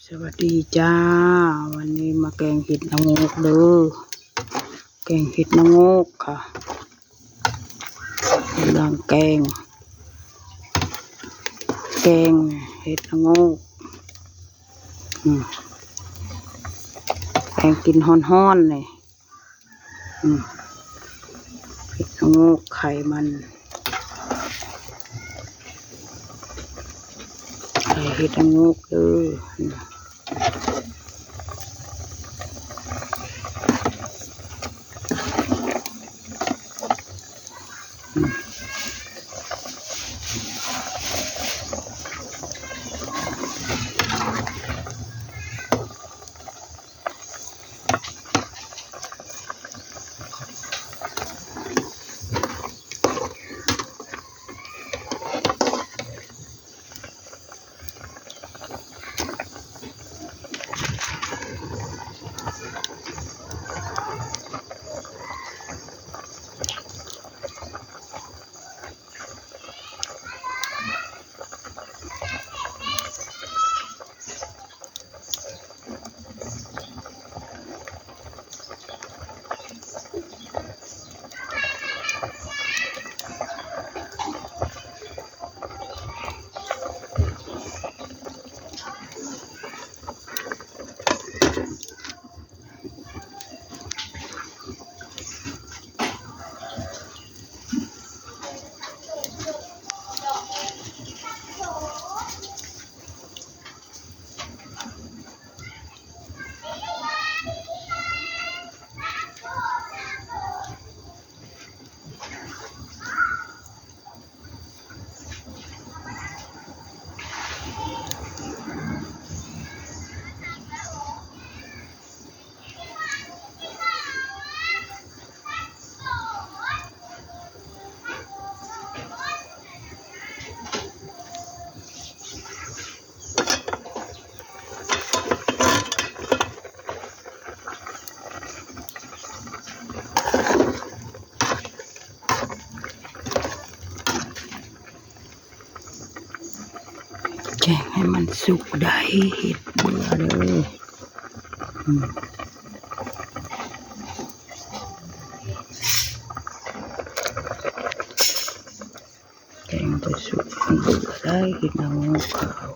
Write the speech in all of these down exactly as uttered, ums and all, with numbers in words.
สวัสดีจ้า วันนี้มาแกงเห็ดละโงกเด้อ แกงเห็ดละโงกค่ะ กำลังแกง แกงเห็ดละโงก อืม แกงกินฮ้อนๆเลย อืม เห็ดละโงกไข่มัน ไข่เห็ดละโงกเด้อ อืม แกงให้มันสุกได้ เห็ดเบื่อเลย อืม แกงจะสุก เห็ดเบื่อได้ เห็ดละโงกขาว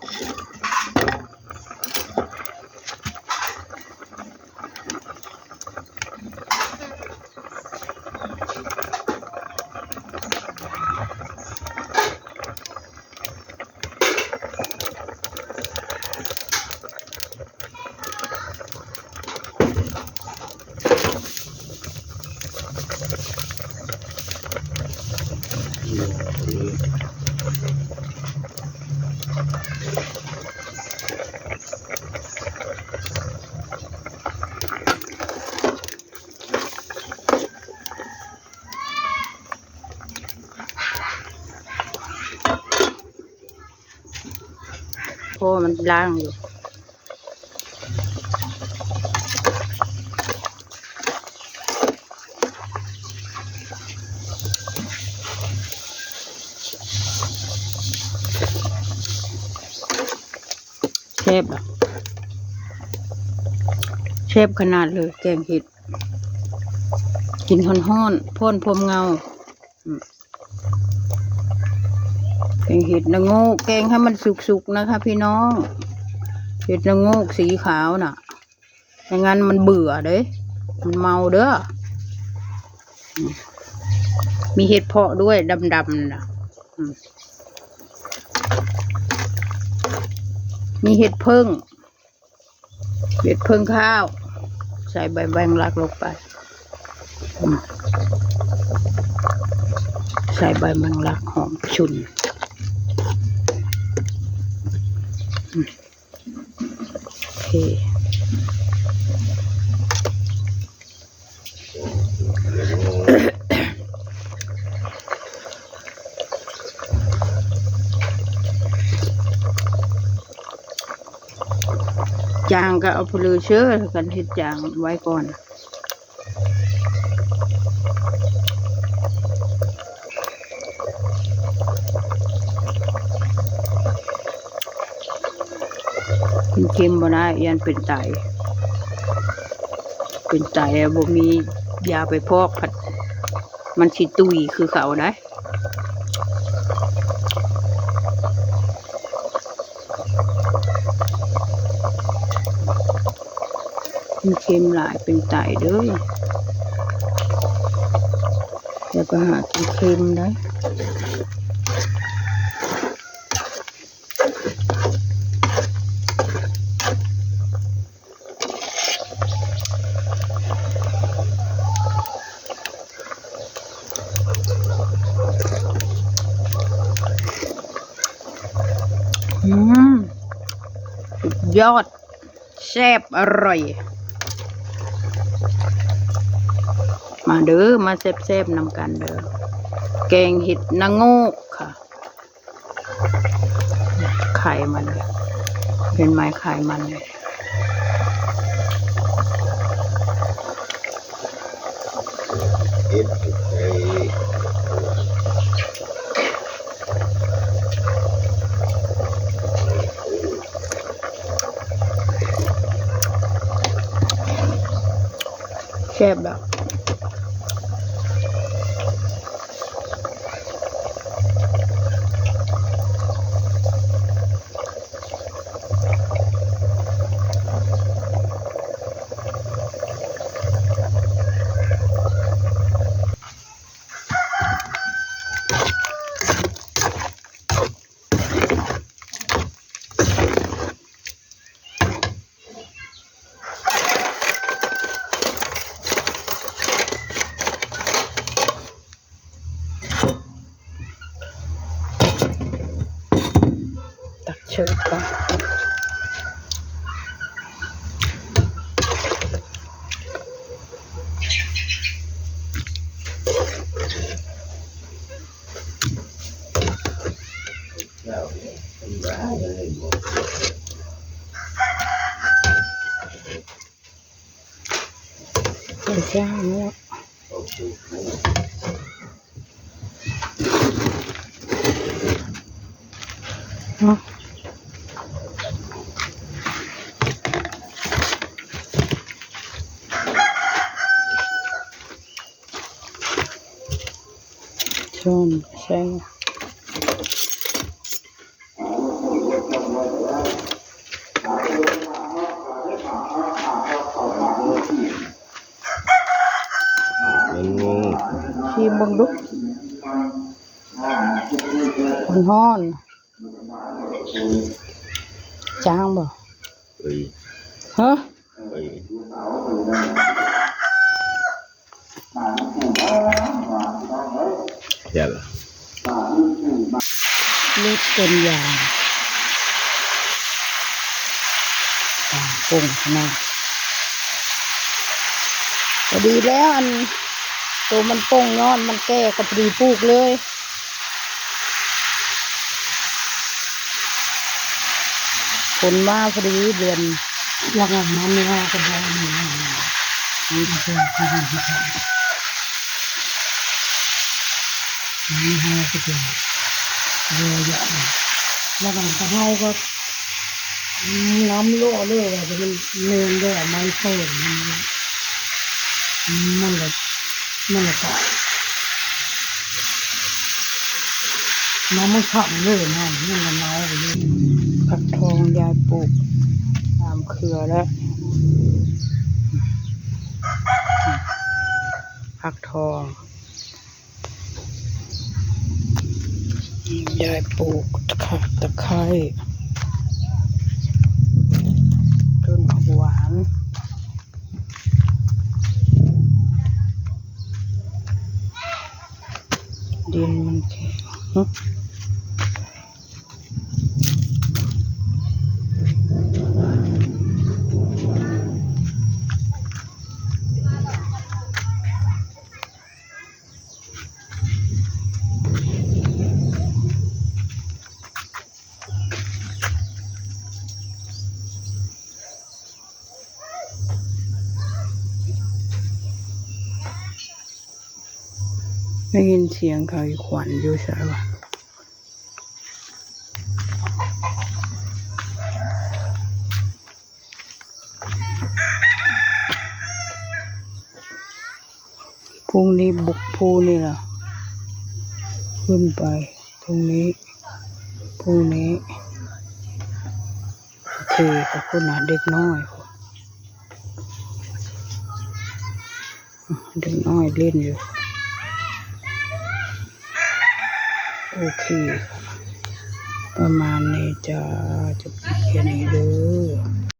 โอ้ มันล้างอยู่ แซ่บอะ แซ่บขนาดเลย แกงเห็ด กินฮ้อนๆ พ่นพรมเงา อืม แกงเห็ดละโงก แกงให้มันสุกๆ นะคะพี่น้อง เห็ดละโงกสีขาวน่ะ ไม่งั้นมันเบื่อเด้ มันเมาเด้อ อืม มีเห็ดเผาะด้วย ดำๆ น่ะ อืม มีเห็ดเผิ่ง เห็ดเผิ่งข้าว ใส่ใบแมงลักลงไป อืม ใส่ใบแมงลักหอมฉุน อืม โอเค จางก็เอาไปเลยเชื่อกันเฮ็ดจางไว้ก่อน กินเค็มบ่ได้ ย่านเป็นไต เป็นไตอะ บ่มียาไปพอกผัด มันสิตุยคือเขาได้ มันเค็มหลายเป็นไตเด้อ อย่าไปหากินเค็มได้ อืม สุดยอด แซ่บอร่อย มาเด้อ มาแซ่บๆนำกันเด้อ แกงเห็ดนางโงกค่ะ ไข่มัน เป็นไม้ไข่มัน เห็ดไข่ แซ่บแบบ ตักเชิญก่อน ไปจ้างเนาะ เนาะ ช้อนแช่ มันโง่ ชิมเบิ่งดู ฮ้อนๆ จางบ่ เอ้ย ฮะ เอ้ย เดี๋ยว เล็บต้นยาง อ่า ป่งขนาด พอดีแล้ว อัน ตัวมันป่งยอดมันแก่ก็พอดีปลูกเลย ฝนมาพอดีเดือน แล้วก็มันไม่ว่าก็ได้ มันก็เป็น มันให้ก็เป็นเยอะแยะเลย แล้วก็กะเพราก็ อืม น้ำลวกเลยว่าจะเป็นเมนด้วย เอาไม้เปิดมัน อืม มันละ มันละกะ น้ำมันขังเลยนะ มันละเน่าไปเลย ผักทองยายปลูกตามเครือแล้ว ผักทอง ยายปลูกตะไคร้ ตะไคร้ ต้นหวาน ดินมันแข็ง ได้ยินเสียงเขาอีขวัญอยู่ใช่ปะ พรุ่งนี้บุกภูนี่นะ ขึ้นไป ตรงนี้ ภูนี้ โอเค ขอบคุณนะ เด็กน้อย เด็กน้อยเล่นอยู่ โอเค ประมาณนี้จ้า จบคลิปแค่นี้เด้อ